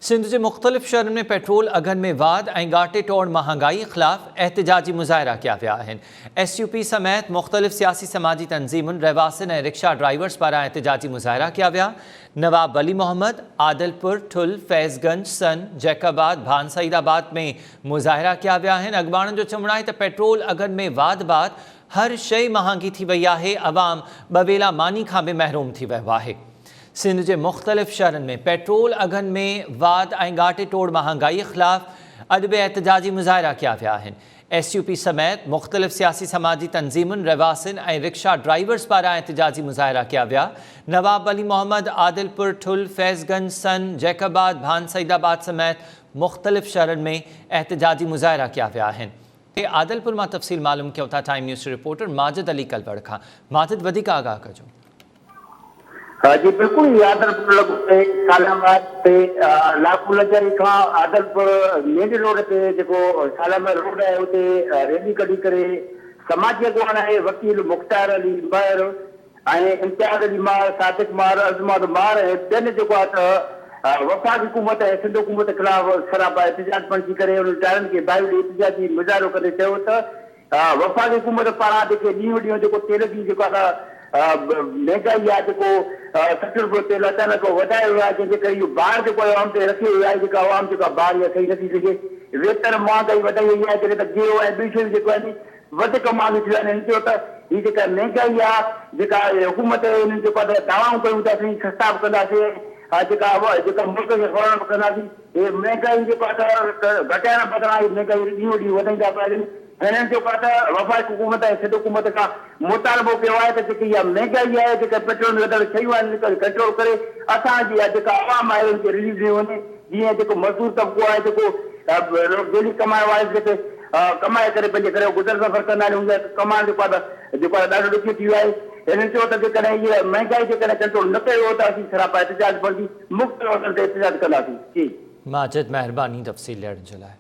سنڌ جي مختلف شهرن ۾ پيٽرول اگهن ۾ واڌ ۽ ڳاٽي ٽوڙ مهانگائي خلاف احتجاجي مظاهرا ڪيا ويا آهن. ايس يو پي سميت مختلف سياسي سماجي تنظيمن، رهواسين ۽ رڪشا ڊرائيورز پاران احتجاجي مظاهرا ڪيا ويا. نواب ولي محمد، عادلپور، ٺل، فيض گنج، سن، جيڪب آباد، ڀان سعيد آباد ۾ مظاهرا ڪيا ويا آهن. اڳواڻن جو چوڻ آهي ته پيٽرول اگهن ۾ واڌ بعد هر شيء مهانگي ٿي وئي آهي، عوام ٻه ويلا ماني کان به محروم ٿي ويو آهي. سنڌ جي مختلف شهرن ۾ پيٽرول اگهن ۾ واڌ ۽ ڳاٽي ٽوڙ مهانگائي خلاف اڄ به احتجاجي مظاهرا ڪيا ويا آهن. ايس يو پي سميت مختلف سياسي سماجي تنظيمن، رهواسين ۽ رڪشا ڊرائيورز پاران احتجاجي مظاهرا ڪيا ويا. نواب ولي محمد، عادلپور، ٺل، فيض گنج، سن، جيڪب آباد، ڀان سعيد آباد سميت مختلف شهرن ۾ احتجاجي مظاهرا ڪيا ويا آهن. عادلپور مان تفصيل معلوم ڪيون ٿا time news reporter Majid Ali Kalhoro کان. ماجد وڌيڪ آگاهه ڪجو. ها جي بلڪل هي عادلپور لڳ سالم آباد تي لاکو لنجاري کان عادلپور مين روڊ تي جيڪو سالم آباد روڊ آهي اتي ريلي ڪڍي ڪري سماجي اڳواڻ آهي وڪيل مختيار علي مهر ۽ امتياز علي مهر صادق مهر عظمت مهر ۽ ٻين جيڪو آهي ته وفاقي حڪومت ۽ سنڌ حڪومت خلاف سراپا احتجاج بڻجي ڪري انهن ٽائرن کي باهيون ڏئي احتجاجي مظاهرو ڪندي چيو ته وفاقي حڪومت پاران جيڪي ڏينهون ڏينهن جيڪو تيل جي جيڪو آهي مهنگائي آهي جيڪو 60 روپيو تيل اچانڪ وڌايو ويو آهي جنهن جي ڪري اهو بار جيڪو آهي عوام تي رکيو ويو آهي جيڪا عوام جيڪا بار اها سهي نٿي سگهي ويتر مهانگائي وڌائي وئي آهي جڏهن ته گيهه ۽ ٻيون شيون جيڪو آهن وڌيڪ مهانگيون ٿي ويون آهن هن چيو ته هي جيڪا مهنگائي آهي جيڪا حڪومت هنن جيڪو آهي دعوائون ڪيون ته اسين سستا به ڪنداسين جيڪا جيڪا ملڪ کي سولو به ڪنداسين هي مهنگائي جيڪو آهي ته گهٽائڻ بدران هي مهنگائي ڏينهون ڏينهن وڌائيندا پيا وڃن. هنن جيڪو آهي ته وفاقي حڪومت ۽ سنڌ حڪومت کان مطالبو ڪيو آهي ته جيڪي اها مهنگائي آهي جيڪا پيٽرول ۾ وڌل شيون آهن ان کي ڪنٽرول ڪري اسان جي اها جيڪا عوام آهي ان کي رليف ڏنو وڃي جيئن جيڪو مزدور طبقو آهي جيڪو ڊيلي ڪمائڻ وارا جيڪي ڪمائي ڪري پنهنجي گهر جو گذر سفر ڪندا آهن ان جا ڪمائڻ جيڪو آهي ته جيڪو آهي ڏاڍو ڏکيو ٿي ويو آهي. هنن چيو ته جيڪڏهن هيء مهنگائي جيڪڏهن ڪنٽرول نه ڪيو ويو ته اسين سراپا احتجاج بڻجي مختلف هنڌن تي احتجاج ڪنداسين. جي. ماجد مهرباني تفصيل ڏيڻ جي لاء.